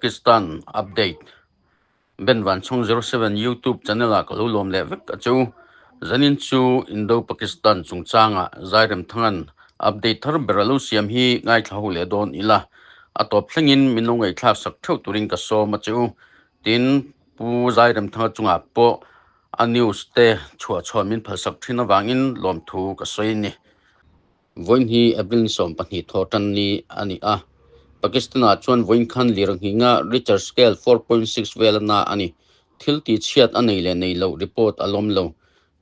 Pakistan update Ben Vanchhawng 07 YouTube channel ah ka lo lawm leh vek a chu. Zanin chu Indo-Pakistan chungchanga Zairemthanga'n update thar ber a lo siam hi ngaithla ho leh dawn ila. A tawp thlengin min lo ngaihthlak sak theuh turin ka sawm a chu. Tin, Pu Zairemthanga chungah pawh a news te chhuahchhawn min phalsak thin avangin lawmthu ka sawi a ni. Vawiin hi April ni 12 thaw tan ni a ni a, Pakistan-ah chuan vawiin khan lir nghinga Richter scale 4.6 vel a na a ni. Thil tihchhiat a nei leh nei loh report a lawm lo.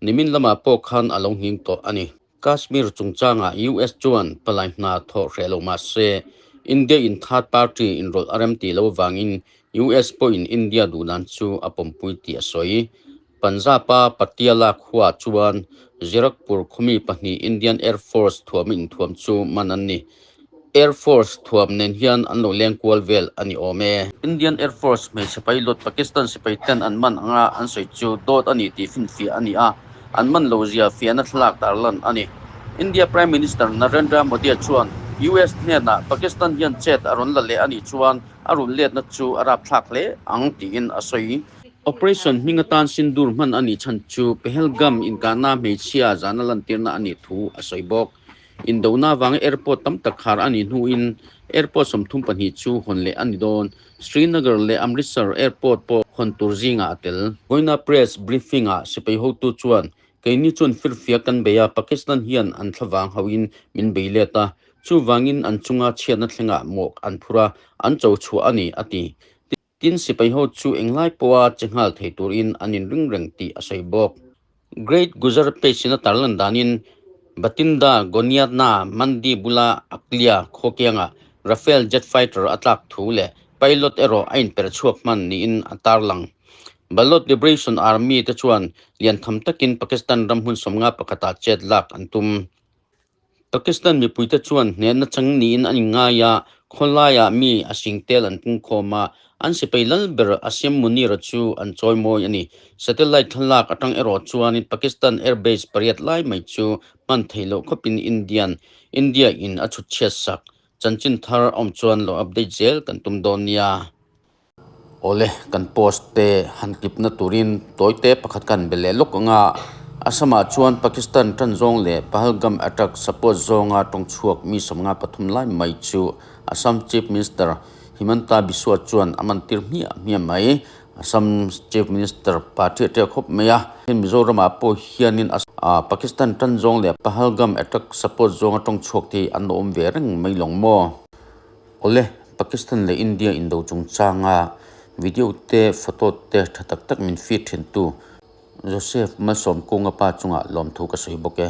Nimin lamah pawh khan a lo nghing tawh a ni. Kashmir chungchangah US chuan palai hna thawh hreh lo mah se, India in third party inrawlh a rem tih loh avangin US pawhin India duhdan chu a pawmpui tih a sawi. Punjab-a Patiala khua chuan Zirakpur khawmi pahnih Indian Air Force thuam inthuam chu man an ni. Air Force thuam nen hian an lo leng kual vel a ni awm e. Indian Air Force hmeichhe pilot Pakistan sipai ten an man anga an sawi chu dawt a ni tih finfiah a ni a, an man lo zia fiahna thlalak tarlan a ni. India Prime Minister Narendra Modi chuan US hnenah Pakistan hian chet a rawn la leh a nih chuan a run letna chu a rapthlak hle ang tiin a sawi. Operation hming atan sindur hman a nih chhan chu Pahalgam inkahna hmeichhia zahna lantirna a nih thu a sawi bawk. Indona avanga airport tam tak khar a nih hnuin airport 32 chu hawn leh a ni dawn. Srinagar leh Amritsar airport pawh hawn tur zingah a tel. Vawiina press briefing-ah sipai hotu chuan, Keini chuan firfiak kan bei a, Pakistan hian an thlavang hauhin min bei let a, chuvangin an chunga chhiatna thlengah mawh an phur a, an cho chhuah a ni, a ti. Tin, sipai ho chu englai pawha che nghal thei turin an inring reng tih a sawi bawk. Great Gujar page in a tarlan danin Bathinda Goniatna Mandi bula Aklia khaw kiangah Rafale jet fighter a tlak thu leh pilot erawh a inper chhuak hman niin a tarlang. Baloch Liberation Army te chuan lian tham takin Pakistan ram hmun 51ah chet lak an tum. Pakistan mipuite chuan hnehna chang niin an inngai a, khawlaiah mi a sing tel an pungkhawm a, an sipai lal ber Asim Munir-a chu an chawimawi a ni. Satellite thlalak atang erawh chuanin Pakistan airbase pariat lai mai chu hman theih loh khawpin Indian India in a chhut chhiat sak. Chanchin thar awm chuan lo update zel kan tum dawn nia. Awle, kan post te han tlipna turin tawite pakhat kan be leh lawk ang a, Assam-ah chuan Pakistan tan zawng leh Pahalgam attack support zawnga tawng chhuak mi 53 lai mai chu Assam Chief Minister Himanta Biswa chuan a mantir hmiah hmiah mai. Assam Chief Minister pa ṭiah ṭiah khawp mai a, Mizoramah pawh hianin Pakistan tan zawng leh Pahalgam attack support zawnga tawng chhuak te hi an awm ve reng mai lawng maw? Awle, Pakistan leh India indo chungchanga video te, photo te tha tak tak min feed thintu Joseph Malsawmkunga pa chungah lawmthu ka sawi bawk e.